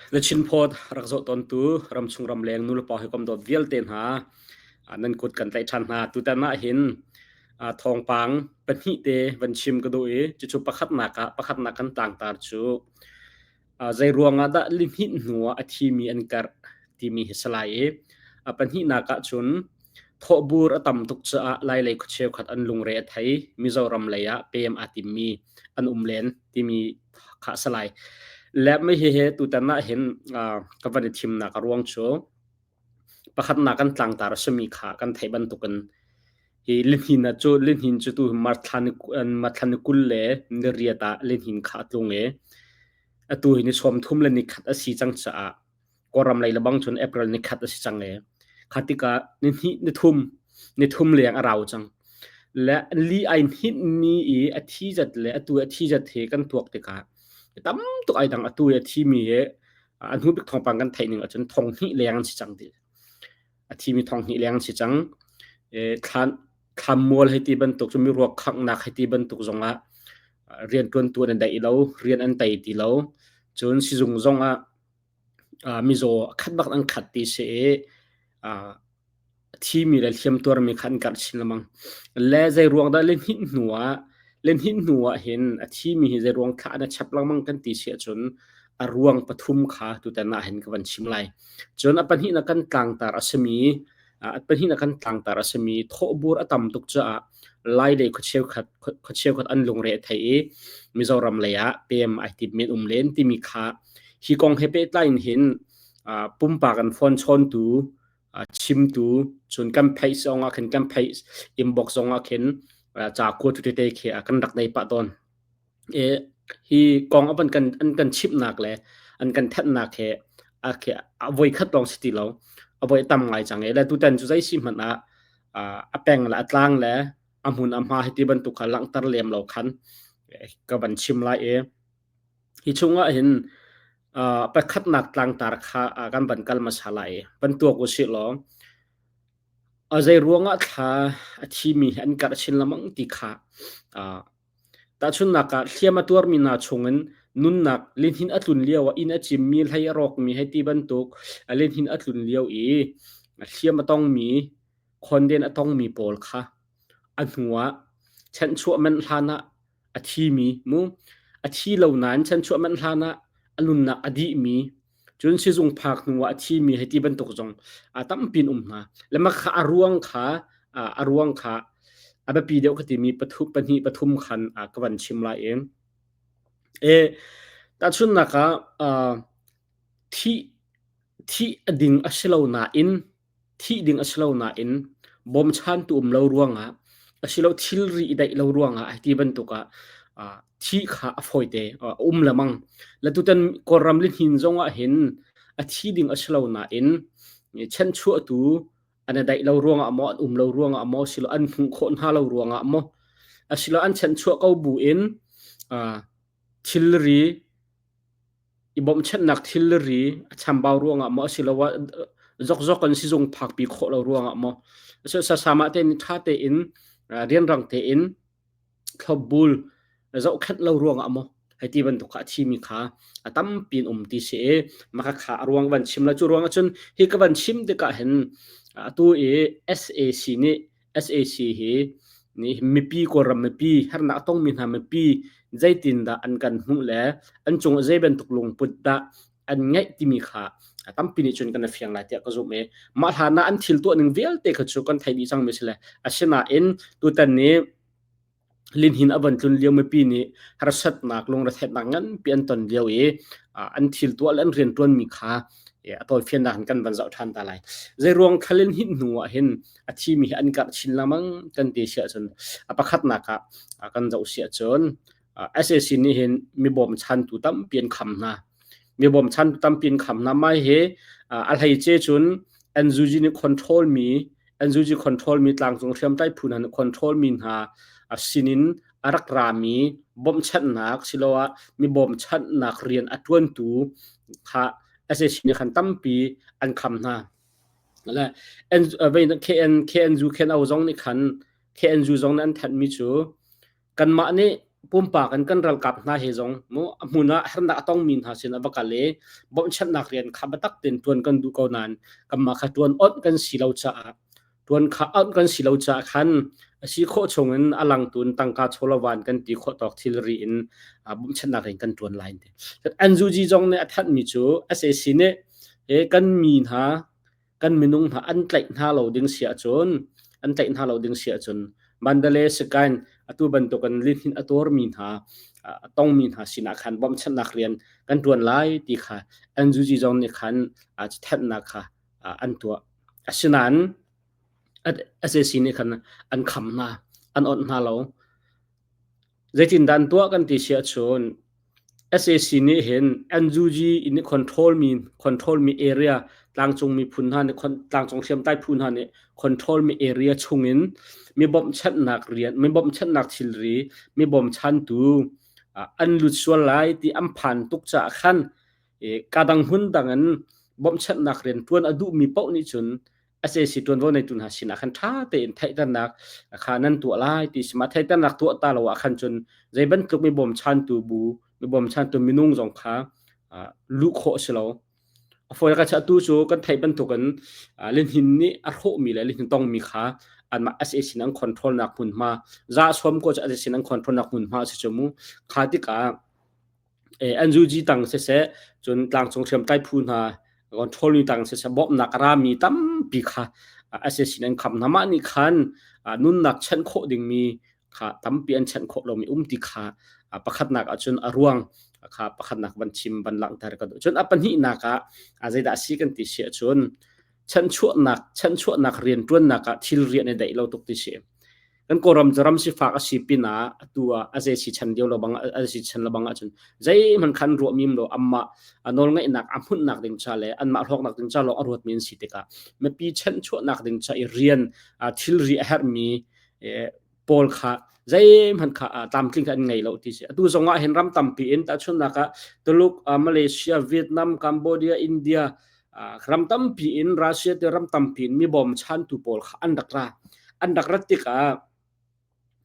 Na Chinphawt rak zoh tawntu ramchung ramleng nulepa hawikom dawt vialte hna nan kut kan tlaih ṭhan hna. Tutan ah hin thawngpang pahnih te van chim ka duh i cucu pakhatnak ah pakhatnak kan tlangtar cu zei ruangah dah lihninh hnu ah a thimi an karh timi hi si lai i a pahnihnak ah cun thawhbur a tam tuk caah Lailei khua cheukhat an lungre a thei. Mizoram lei ah pem aa timmi an um len timi kha a si lai. Le mei hihi tutan ah hin ka van i thimnak a ruang cu pakhatnak kan tlangtar a simi kha kan theih bantukin hi lihnin ah cu lihnin cu tu marthla ni 20 le ni riat ah lihnin kha a tlung i atu hi ni 30 le ni khat a si cang caah Kawlram lei lebang cun April ni khat a si cang i kha tikah ni hnih ni thum ni thum leng a rau cang. Le li ai hninh ni i a thi zat le atu a thi zat he kan tuak tikah tam tuk ai dang atu i a thimi he a hnu bik thawngpang kan theih ning ahcun thong hnih leng an si cang ti. A thimi thong hnih leng an si cang. E, thlan thlammual hei ti bantuk cu miruak khanghnak hei ti bantuk zongah rianṭuantu an daih lo, rian an tei ti lo. Cun sizung zongah mizaw a khat bak an khat ti si i a thimi le hliamtuarmi kha an karh chin lengmang. Le zei ruang dah lihninh hnu ah lihninh hnu ah hin a thimi hi zei ruang thla an i chap lengmang kan ti si ahcun a ruang pathum kha tutan ah hin ka van chim lai. Cun a pahnihnak kan tlangtar a simi a pahnihnak kan tlangtar a simi thawhbur a tam tuk caah Lai lei khua cheukhat khua cheukhat an lungre a thei i Mizoram lei ah pem ai tim men um len timi kha hi kong he pehtlai in hin pumpak an phone chawntu chimtu cun kan page zong ah khin kan page inbox zong ah khin ca kuatu tete khi kan rak nei pah tawn. E hi kong a van kan an kan chimhnak le an kan thanhnak he a khi a voi khat lawng si ti lo a voi tam ngai cang e le tutan cu zei si hmanh ah a peng le a tlang le a hmun a hma hi ti bantuk kha langhter lem lo khan ka van chim lai i Hi chungah hin pakhatnak tlangtar kha kan van kal hmasa lai i van tuak usih law a zei ruangah thla a thimi hi an karh chin lengmang ti kha tahchunhnak ah hliam a tuarmi hna chungin nunnak lihnin a tlun lio ah inn a cimmi, hlei a rawkmi hei ti bantuk lihnin a tlun lio i hliam a tongmi, khonden a tongmi pawl kha a hnu ah chanhchuah manh hlan ah a thimi mu a thi lo nain chanchuah manh hlan ah a nunnak a dihmi cun sizung phak hnu ah a thimi hei ti bantuk zong a tampi in um hna le mah kha a ruang kha a ruang kha a biapi deuh ka timi pathum pahnih pathum khan ka van chim lai i e tahchunhnak ah thih thih a ding a si lo nain Thih ding a si lo nain bawmchantu um lo ruangah asilo thilri i daih lo ruangah hei ti bantuk ah thih kha a fawite a um lemang. Le tutan Kawlram lihnin zong ah hin a thi ding a si lo nain chanchuahtu an i daih lo ruangah maw an um lo ruangah maw silo an hmuh khawh hna lo ruangah maw asilo an chanchuah ko bu in thilri I bawmhchanhnak thilri a chambau ruangah maw asiloah zokzok in sizung phakpi khawh lo ruangah maw sasama tein ṭha tein rianrang tein thlopbul zohkhenh lo ruangah maw hei ti bantuk kha a thimi kha a tampi in um ti si i maka kha a ruang van chim la cu ruang ahcun hi ka van chim tikah hin atu i SAC nih SAC hi nih mipi Kawlram mipi harnak a tongmi hna mipi zeitindah an kan hmuh le an cung ah zei bantuk lungput dah an ngeih timi kha tampi nih cun kan i fiang lai tiah ka zumh i mah hlan ah an thil tuah ning vialte kha cu kan theih dih cangmi si le asinain tutan ni Linhin a van tlun lio mipi nih harsatnak lungretheihnak nganpi an ton lio i an thil tuah le an rianṭuanmi kha a tawifiannak in kan van zoh ṭhan ta lai. Zeiruang thla linhinh hnu ah hin a thimi hi an karh chin lengmang kan ti si ahcun a pakhatnak ah kan zoh si ahcun SAC nih hin mi bawmchantu tampi an kham hna. Mi bawmchantu tampi an kham hna. Mai hi a hleice cun NUG nih control mi NUG control mi tlangcung hriamtlai phu hna nih control mi hna sinin a rak rami bawmhchanhnak siloah mi bawmchanhnak rian a ṭuantu kha SAC nih khan tampi an kham hna. Le KN KNU KNO zong nih khan KNU zong nih an thanhmi cu kanmah nih Pumpak in kan ralkap hna he zong mu a hmun ah harnak a tongmi hna sin a va kal i bawmhchanhnak rian kha biatak tein ṭuan kan duh ko nain kanmah kha ṭuan awnh kan si lo caah ṭuan kha awnh kan si lo caah khan a si khawh chung in a langtu in tangka chawlawvan kan ti khawh tawk thilri in bawmhchanhnak rian kan ṭuan lai. NUG zong nih a thanhmi cu sac nih kan mi hna kan minung hna an tlaih hna lo ding si ahcun an tlaih hna lo ding si ahcun Mandalay Sagaing atu bantukin lihnin a tuarmi hna a tongmi hna sinah khan bawmhchanhnak rian kan ṭuan lai ti kha NUG zong nih khan thanhnak kha an tuah. Asinain SAC nih khan an kham hna, an onh hna lo. Zeitindah an tuah kan ti si ahcun sac nih hin NUG in control mi control mi area tlangcung miphun hna nih tlangcung hriamtlai phu hna nih control mi area chungin mi bawmhchanhnak rian mi bawmhchanhnak thilri mi bawmchantu an lut sual lai ti an phan tuk caah khan kadang hmun dang in bawmhchanhnak rian ṭuan a duhmi paoh nih cun sac ṭuanvo neitu hna sinah khan ṭha tein theihternak kha nan tuah lai ti si. Mah theihternak tuah ta lo ah khan cun zei bantuk mi bawmchantu bu, mi bawmchantu minung zong kha luh khawh a si lo. A fawi ka atu cu kan theih bantukin lihnin nih a hrawhmi le lihnin tongmi kha anmah sac in an control nak hmunhma za sawm ko cu sac in an control nak hmunhma a si cu mu. Kha tikah NUG tang siseh cun tlangcung hriamtlai phu hna control mi tang siseh bawmhnak a rami tampi kha sac in an kham hna. Mah nih khan nunnak chanh khawh dingmi kha tampi an chanh khawh lomi um ti kha pakhatnak ahcun a ruang kha pakhatnak van chim van langhter ka duh. Cun a pahnihnak ah zeidah a si kan ti si ahcun chanchuahnak chanchuahnak rianṭuannak ah thilri an i daih lo tuk ti si. Kan Kawlram cu ram sifak a si pinah atu ah a zei si chan lio lo bang a si chan lo bang ahcun zeihmanh khan ruah mim lo anmah a nawlngeihnak a hmunhnak ding ca le anmah hlawknak ding ca lawng a ruatmi an si tikah mipi chanhchuahnak ding ca i rian thilri a herhmi pawl kha zeihmanh kha tlamtling kha an ngei lo ti si. Atu zong ah hin ram tampi in tahchunhnak ah Tuluk, Malaysia, Vietnam, Cambodia, India ram tampi in Russia te ram tampi in mi bawmchantu pawl kha an rak ra. An rak rat tikah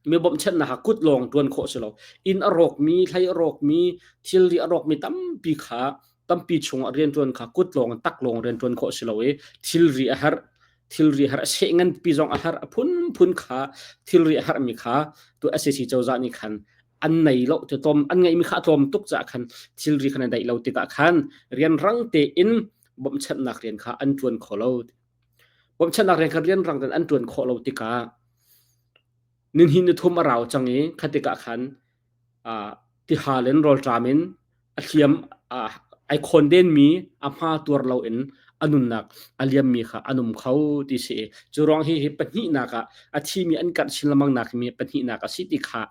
mi bawmhchanhnak kha kut lawng ṭuan khawh si lo. Inn a rawkmi, hlei a rawkmi, thilri a rawkmi tampi kha tampi chungah rianṭuan kha kut lawng tak lawng rianṭuan khawh si lo i thilri a herh. Thilri a herh, a seh nganpi zong a herh, a phunphun kha thilri a herhmi kha tu SAC cozah nih khan an nei lo ti tlawm an ngeihmi kha a tlawm tuk caah khan thilri khan an daih lo tikah khan rianrang tein bawmhchanhnak rian kha an ṭuan kho lo. Bawmhchanhnak rian kha rianrang tein an ṭuan khawh lo tikah ninhin ni thum a rau cang i kha tikah khan tihal in rawlṭam in a hliam ai khawndenmi a hma tuar loin a nunnak a liammi kha an um kho ti si i cu ruang hi hi pahnihnak ah a thimi an karh chin lengmang nak mi pahnihnak a si ti kha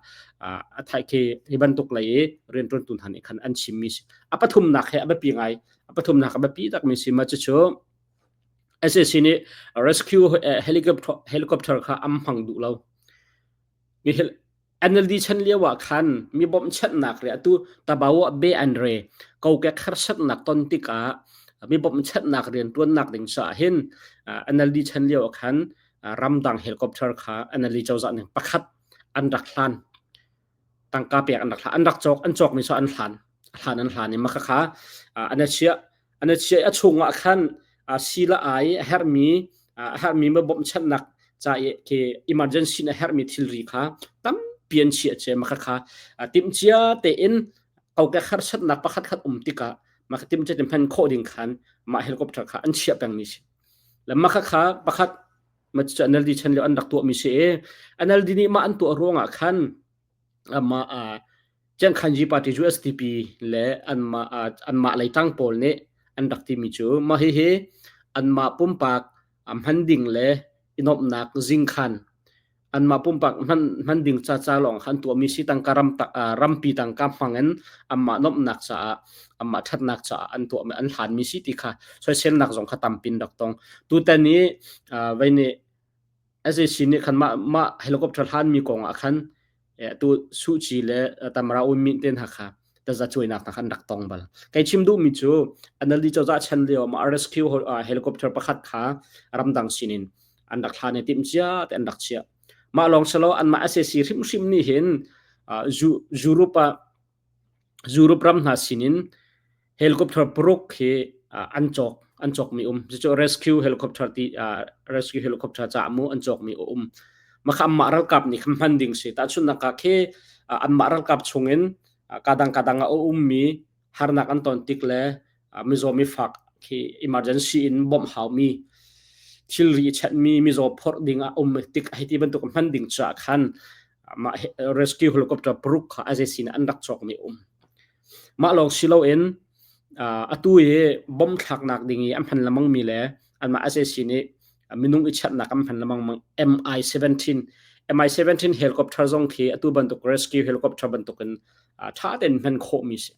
a thai khi hi bantuk lei i rianṭuantu hna nih khan an chimmi si. A pathumnak he a biapi ngai a pathumnak a biapi takmi si ma cucu SAC nih rescue helicopter helicopter kha am hmang duh lo. Mi NLD chan lio ah khan mi bawmhchanhnak le atu Tabawa be an re kokek harsatnak ton tikah mi bawmhchanhnak riantuannak ding caah hin NLD chan lio ah khan ramdang helicopter kha NLD cozah nih pakhat an rak hlan tangka pek an rak hlan an rak cawk an cawkmi cu an hlan hlan an hlan i mah kha an chiah An i chiah i a chungah khan sii le ai a herhmi a herhmi bawmhchanhnak ca i khi emergency na herhmi thilri kha tampi an chiah cia. Mah kha timhcia tein kokek harsatnak pakhat khat um tikah mah kha timhcia tein hman khawh ding khan mah helicopter kha an chiah pengmi si. Le mah kha pakhat mah cu NLD chan lio an rak tuahmi si i NLD nih mah an tuah ruangah khan amah Ciankhanji Party USDP le anmah anmah lei ṭang pawl nih an rak timi cu mah hihi anmah pumpak hman ding le i nuamhnak zingkhan anmah pumpak hman hman ding ca ca lawng kha an tuahmi si tangka ram rampi tangka hmang in anmah nuamhnak caah anmah ṭhatnak caah an tuahmi an hlanmi si ti kha soiselnak zong kha tampin rak tong. Tutan i vei nih SAC nih khan mah mah helicopter hlanmi kong ah khan tu Suh Kyi le Tamara U Myint te hna kha tazacuainak hna kha an rak tong bal. Kei chim duhmi cu NLD cozah chan lio mah rescue helicopter pakhat kha ramdang sinin an rak hlan i timhcia te an rak chiah. Mah lawng silo anmah SAC hrimhrim nih hin Europe ah Europe ram hna sinin helicopter paruk hi an cawk an cawkmi um. Cucu rescue helicopter ti rescue helicopter caah mu an cawkmi a um. Mah kha anmah ralkap nih khan hman ding si. Tahchunhnak ah khi anmah ralkap chungin kadang kadang ah a ummi harnak an ton tik le mizaw mifak khi emergency in bawmh haumi thilri i chenhmi mizaw phorh ding ah um tik hei ti bantuk hman ding caah khan mah rescue helicopter paruk kha a sin an rak cawkmi um. Mah lawng si loin atu i bom thlaknak ding i an hman lengmangmi le anmah SAC nih minung i chiatnak an hman lengmang MI-17 MI-17 helicopter zong khi atu bantuk rescue helicopter bantukin ṭha tein hman khawhmi si.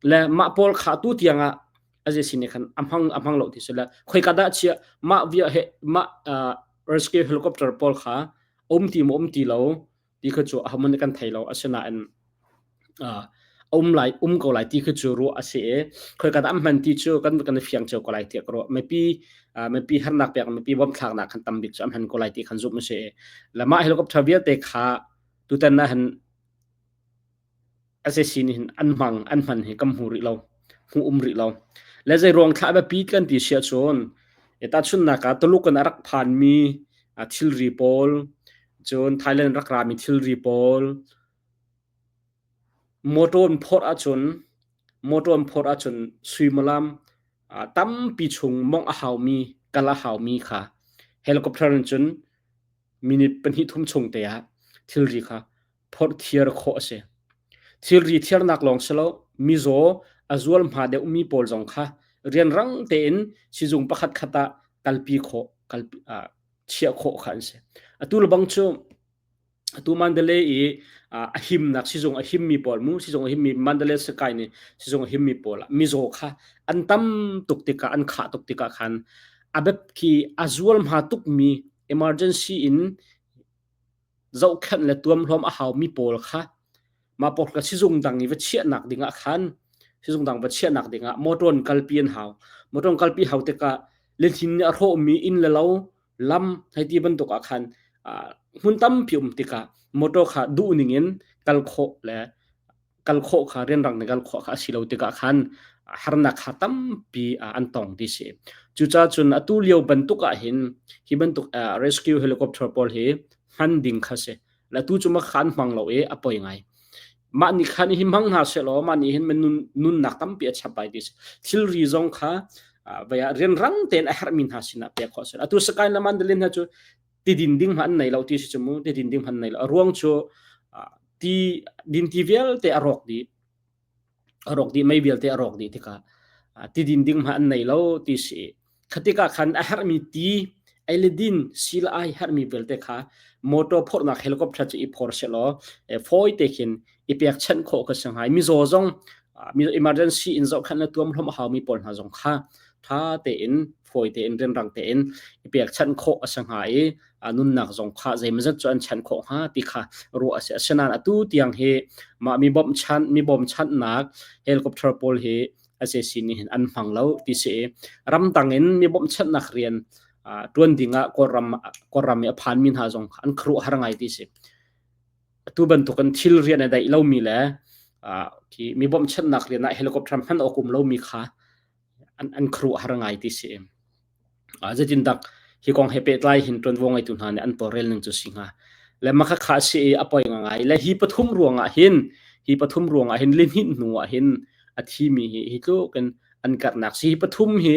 Le mah pawl kha atu tiang ah SAC nih khan a hmang a hmang lo ti si le khoika dah chiah mah via he mah rescue helicopter pawl kha um ti maw um ti lo ti kha cu ahohmanh nih kan thei lo. Asinain um lai um ko lai ti kha cu ruah a si i khoika dah an hman ti cu kan kan i fiang cio ko lai tiah ka ruah. Mipi mipi harnak pek mipi bawmhthlaknak khan tam bik cu an hman ko lai ti khan zumh a si i le mah helicopter vialte kha tutan ah hin SAC nih hin an hmang an hman hi kan hmu rih lo hmu um rih lo le zei ruang thlah biapi kan ti sia cun e tahchunhnak ah Tuluk in a rak phanmi thilri pawl cun Thailand rak rami thilri pawl motor an phorh ahcun motor an phorh ahcun suimilam tampi chung mongh a haumi kal a haumi kha helicopter in cun minute pahnih thum chung te ah thilri kha phorh thiar khawh a si. Thilri thiarnak lawng si lo, mizaw a zualhma deuhmi pawl zong kha rianrang tein sizung pakhat khat ah kalpi khawh, kalpi, chiah khawh kha an si. Atu le bang cu atu Mandalay i a himnak sizung a himmi pawl mu sizung a himmi Mandalay Sakai nih sizung a himmi pawl ah mizaw kha an tam tuk tikah an khah tuk tikah khan a biap khi a zualhma tukmi emergency in zohkhenh le tuamhlawm a haumi pawl kha mah pawl kha sizung dang i va chiahnak ding ah khan sizung dang va chiahnak ding ah motor in kalpi an hau. Motor in kalpi hau tikah lihnin nih a hrawhmi inn le lo lam hei ti bantuk ah khan hmun tampi um tikah motor kha duh ning in kal khawh le kal khawh kha rianrang in kal khawh kha a si lo tikah khan harnak kha tampi an tong ti si. Cucaah cun atu lio bantuk ah hin hi bantuk rescue helicopter pawl hi hman ding kha si. La tu cu ma khan hmang lo i a poi ngai. Mah nih khan hi hmang hna seh law mah nih hin nun nunnak tampi a chap ai ti si. Thilri zong kha vaya rianrang tein a herhmi hna sinah pek khawh si. Atu Sakae le Mandalay hna cu tidin ding hmanh an nei lo ti si cu mu tidin ding hmanh nei lo. A ruang cu ti dinti vialte a rawk dih a rawk dih mei vialte a rawk dih tikah ti din ding hmanh an nei lo ti si khatikah khan a herhmi ti ei le din si le ai herhmi vialte kha motor phorhnak helicopter cu i phor selaw fawi te khin i pekchanh khawh ka si hnga mizaw zong emergency in zohkhenh le tuamhlawm a haumi pawl hna zong kha tha tein fawi tein rianrang tein i pekchanh khawh a si hnga i nunnak zong kha zeimazat cu an chanh khawh hnga ti kha ruah a si. Asinain atu tiang hi mah mi bawmhchanh mi bawmchanhnak helicopter pawl hi SAC nih hin an hmang lo ti si i ramdang in mi bawmhchanhnak rian ṭuan ding ah Kawlram Kawlram i a phanmi hna zong an khuaruahhar ngai ti si. Atu bantukin thil rian a daih lomi le khi mi bawmhchanhnak rian ah helicopter hman awk um lomi kha an an khuaruahhar ngai ti si. Zeitindah hi kong he pehtlai hin ṭuanvo ngeitu hna nih an tawlrel ning cu si hnga? Le mah kha si i a poi ngai. Le hi pathum ruangah hin hi pathum ruangah hin lihninh hnu ah hin a thimi hi hi tluk in an karhnak si. Hi pathum hi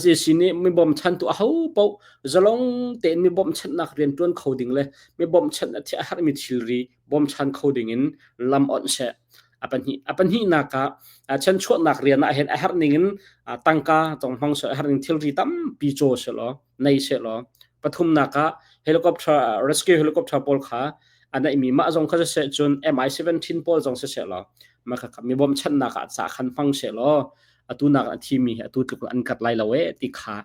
SAC nih mi bawmchantu aho paoh zalong tein mi bawmchanhnak rian ṭuan kho ding le mi bawmchanh a herhmi thilri bawmchan kho ding in lam onh seh. A pahnih a pahnihnak ah chanchuahnak rian ah hin a herh ning in tangka tong hmang seh a herh ning thilri tampi caw seh law nei seh law pathumnak ah helicopter rescue helicopter pawl kha a neihmi mah zong kha siseh cun MI-17 pawl zong siseh law mah kha mi bawmchanhnak ah ca khan hmang seh law atu nak a thimi hi atu tluk an kat lai lo e ti kha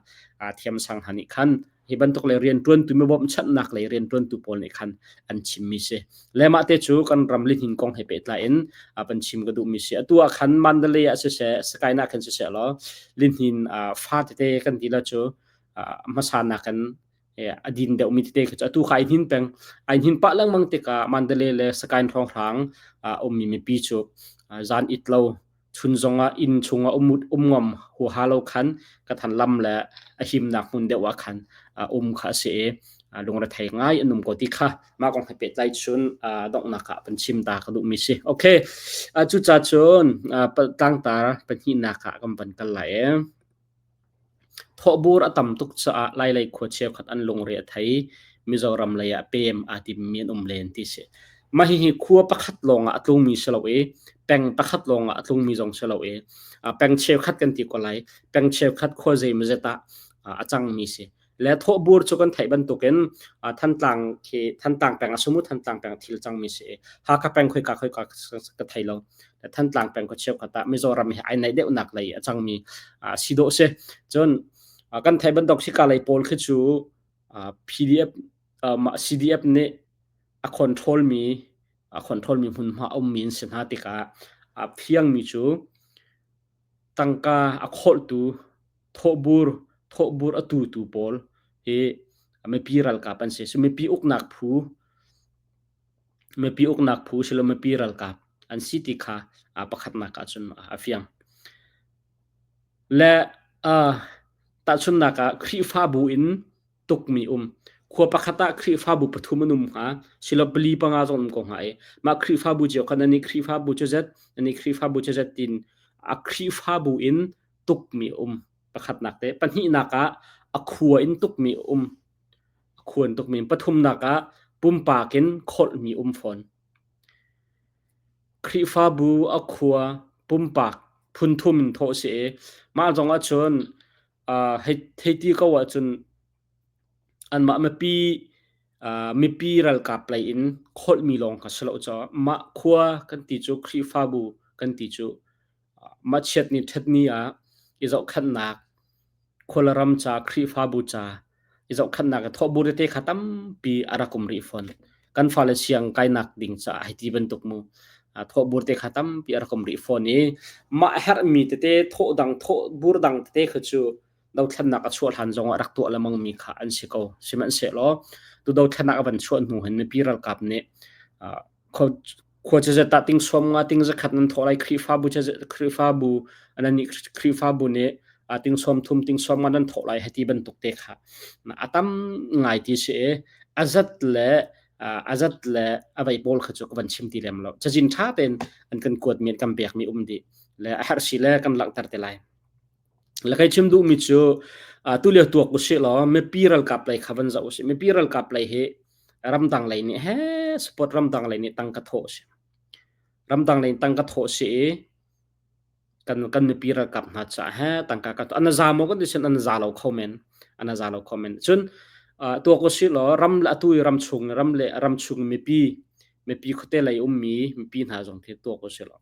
thiamsang hna nih khan hi bantuk le rianṭuantu mi bawmhchanhnak lei rianṭuantu pawl nih khan an chimmi si. Le mah te cu kan ram lihnin kong he pehtlai in van chim ka duhmi si. Atu ah khan Mandalay ah siseh, Sakae ah khan siseh law lihnin fa tete kan ti la cu hmasa nakin A din deuhmi tete kha cu atu kha ai hnin peng. Ai hnin pah lengmang tikah Mandalay le Sagaing hrawnghrang ummi mipi cu zan it lo chun zongah inn chungah um um ngam huaha lo khan ka than lam le a himnak hmun deuh ah khan um kha a si i lungrethei ngai an um ko ti kha mah kong he pehtlai cun donghnak ah van chim ta ka duhmi si. Okay, cuca cun tlangtar pahnihnak ah kan van kal lai i Thawhbur a tam tuk caah Lailei khua cheukhat an lungre a thei. Mizoram lei ah pem aa timmi an um len ti si. Mah hihi khua pakhat lawngah a tlungmi si lo i peng pakhat lawngah a tlungmi zong si lo i peng cheukhat kan ti ko lai. Peng cheukhat khua zeimawzet ah a cangmi si. Le thawhbur cu kan theih bantukin Thantlang khi Thantlang peng a sumu Thantlang peng thil cangmi si i Hakha peng khoika khoika ka thei lo. Thantlang peng khua cheukhat ah Mizoram hi ai naih deuhnak lei a cangmi si dawh si. Cun kan theih bantuk hika lei pawl khi cu PDF CDF nih a control mi a control mi hmunhma a ummi an si hna tikah a fiangmi cu tangka a kholhtu thawhbur thawhbur a tutu pawl hi mipi ralkap an si. So mipi uknak phu Mipi uknak phu silo mipi ralkap an si ti kha pakhatnak ahcun a fiang. Le tahchunhnak ah Khrihfabu in tukmi um. Khua pakhat ah Khrihfabu pathum an um hnga, silo pali panga zong um ko hnga i mah Khrihfabu cio khan ani Khrihfabu cu zet, ani Khrihfabu cu zet tin a Khrihfabu in tukmi um pakhatnak te. Pahnihnak ah a khua in tukmi um. A khuan tukmi pathumnak ah pumpak in kholhmi um fawn. Khrihfabu a khua pumpak phunthum in thawh si i mah zong ahcun hei hei ti ko ahcun anmah mipi mipi ralkap lei in kholhmi lawng kha si lo caah mah khua kan ti cu Khrihfabu kan ti cu mah chiatni ṭhatni ah i zohkhenhnak khualram ca Khrihfabu ca i zohkhenhnak i thawhbu tete kha tampi a rak um rih fawn. Kan fale siang kainak ding caah hei ti bantuk mu thawhbur te kha tampi a rak um rih fawn i mah herhmi tete thawh dang thawhbur dang tete kha cu dothlennak a chuah hlan zongah rak tuah lengmang mi kha an si ko. Sihmanhsehlaw tu dothlennak a van chuah hnu hin mipi ralkap nih khua cazet ah ting sawm nga ting zakhat nan thawh lai Khrihfabu Khrihfabu nan nih Khrihfabu nih ting sawm thum ting sawm nga nan thawh lai hati bantuk te kha a tam ngai ti si i azat le azat le a vei pawl kha cu ka van chim ti lem lo cazin tha tein an kan kuat mi an kan pek mi um dih le a herh si le kan langhter te lai le kai chim duh mi cu tu lio tuak usih law mipi ralkap lei kha van zoh usih mipi ralkap lei hi ramdang lei nih he support ramdang lei nih tangka thawh si ramdang lei tangka thawh si i kan kan mipi ralkap hna caah he tangka ka an za maw kan ti sin an za lo kho men an za lo kho men cun tuak usih law ram le atu i ram chung ram le ram chung mipi mipi khuate lei ummi mipi hna zong khi tuak usih law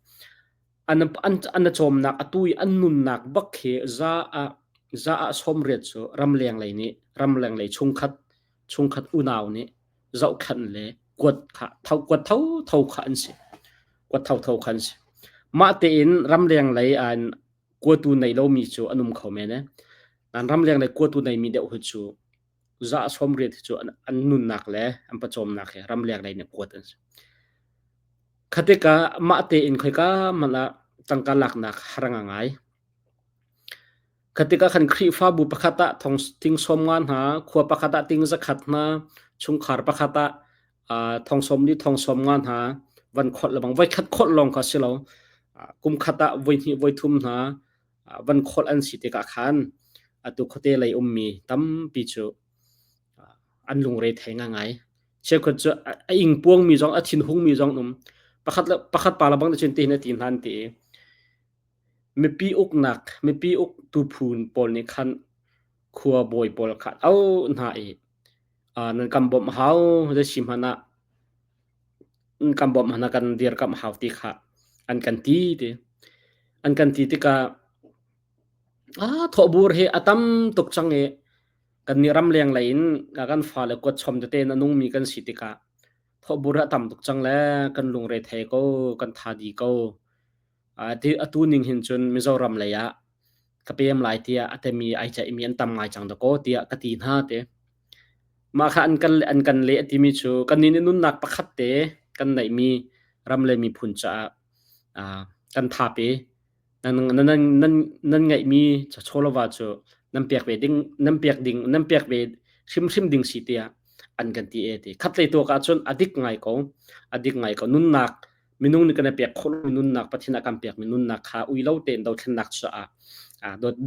an an an cawmnak atu i an nunnak bak khi za ah za ah 80 cu ramleng lei nih ramleng lei chungkhat chungkhat unau nih zohkhenh le kuat kha tho kuat tho tho kha an si kuat tho tho kha an si mah tein ramleng lei an kuatu nei lomi cu an um kho men e nan ramleng lei kuatu neimi deuh hi cu za 80 hi cu an, an nunnak le an pawcawmnak hi ramleng lei nih kuat an si khatika mah tein khoika hmanh ah tangka laknak har ngai Kha tikah khan Khrihfabu pakhat ah thong ting sawm nga hna, khua pakhat ah ting zakhat hna, chungkhar pakhat ah thong sawm li thong sawm nga hna van kholh lebang voikhat kholh lawng kha si lo. Kum khat ah voi hnih voi thum hna van kholh an si tikah khan atu khuate lei ummi tampi cu an lungre thei ngai. Cheukhat cu a ingpuangmi zong a thinhungmi zong um. Pakhat le pakhat pa lebang te cun tihin a ti hna an ti i Mipi uknak, mipi uktu phu pawl nih khan khuabawi pawl kha an auh hna i nan kan bawmh hau, zeisi hmanh ah nan kan bawmh hmanh ah kan dirkamh hau ti kha an kan ti ti. An kan ti tikah thawhbur hi a tam tuk cang i kannih ramleng lei in kan fale kuatchom tete in a nungmi kan si tikah thawhbur hi a tam tuk cang le kan lungre thei ko, kan tha di ko. Atu ning hin cun Mizoram lei ah ka pem lai tiah a timi ai ceihmi an tam ngai cang dakaw tiah ka ti hna ti. Mah kha an kan leh a timi cu kannih nih nunnak pakhat te kan neihmi ram le miphun caah kan thap i nan nan nan nan ngeihmi chawlova cu nan pek ve ding nan pek ding nan pek ve hrimhrim ding si tiah an kan ti e ti. Khatlei tuak ahcun a dik ngai ko. A dik ngai ko. Nunnak minung nih kan i pek khawh lomi nunnak Pathian a kan pekmi nunnak kha ui lo tein dothlennak caah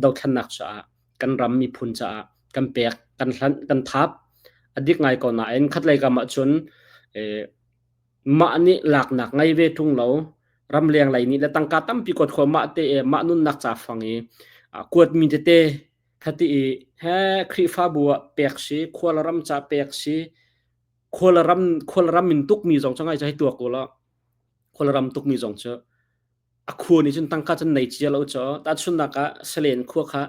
dothlennak caah kan ram miphun caah kan pek kan hlanh kan thap a dik ngai ko nain khatlei kam ahcun mah nih laknak ngei ve ṭung lo ramleng lei nih le tangka tampi kuat kho mah te mah nunnak ca fang i kuatmi tete khati i he Khrihfabu ah pek si khual ram ca pek si khual ram khual ram in tukmi zong cu ngai cu hei tuak u law khual ram tukmi zong cu a khua nih cun tangka cun nei cia lo cu tahchunhnak ah Salen khua kha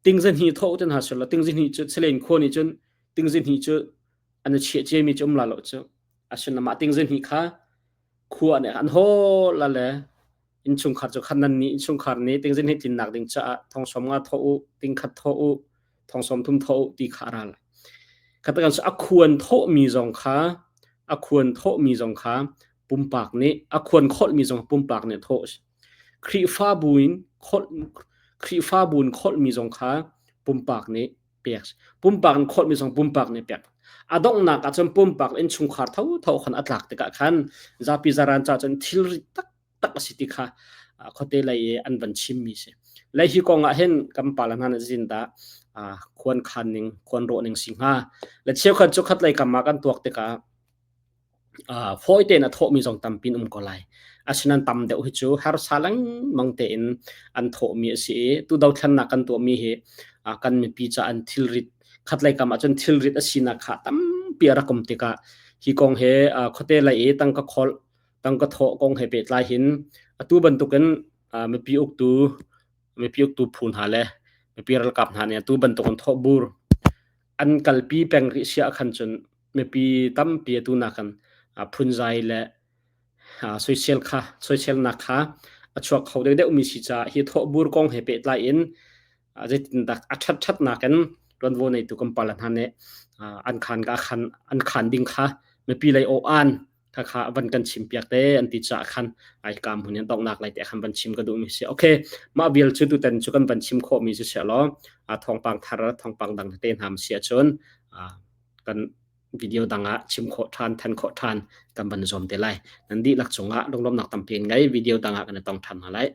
tingzahnih thawh ten ha sel tingzahnih cu Salen khua nih cun tingzahnih cu an chiah ciami cu um la lo cu asin mah tingzahnih kha khua nih an hawl la le innchungkhar cu khan nan nih innchungkhar nih tingzahnih tlinnak ding caah thong som nga thawh u tingkhat thawh u thong som thum thawh u ti kha a ra lai katakan a khuan thawhmi zong kha a khuan thawhmi zong kha pumpak nih a khuan kholhmi zong pumpak nih thawh a si. Khrihfabu in kholh Khrihfabu in kholhmi zong kha pumpak nih pek pumpak in kholhmi zong pumpak nih pek. A donghnak ah cun pumpak innchungkhar thotho khan a tlak tikah khan zapi zaran ca cun thilri taktak a si ti kha khuate lei i an van chimmi si. Le hi kong ah hin kan pa le hna nih zindah khuan khan ning khuan rawh ning si hnga. Le cheukhat cu khat lei kam ah kan tuak tikah Fawi tein a thawhmi zong tampi an um ko lai. Asinain tam deuh hi cu harsa lengmang tein an thawhmi a si i tu dothlennak kan tuahmi hi kan mipi caah an thilrit khatlei kam ahcun thilrit a sinak kha tampi a rak um tikah hi kong he khuate lei i tangka kholh tangka thawh kong he pehtlai hin atu bantukin mipi uktu mipi uktu phu hna le mipi ralkap hna nih atu bantukin thawhbur an kalpi peng rih si ahkhan cun mipi tampi atu nakin phunzai le soisel kha soiselnak kha a chuak kho deuhdeuhmi si caah hi thawhbur kong he pehtlai in zeitindah a ṭhatṭhatnak in ṭuanvo neitu kan pale hna nih an khan ka khan an khan ding kha mipi lei aw-an kha kha van kan chim piak te an ti caah khan ai kam hun in donghnak lai te khan van chim ka duh mi si. Okay, mah vial cu tutan cu kan van chim khawh mi si sia law thawngpang thar thawngpang dang te hna si ahcun kan video dang ah chim khawh ṭhan than khawh ṭhan kan van zuam te lai. Nan dihlak cungah lunglawmhnak tampi in ngei. Video dang ah kan i tong ṭhan hna lai.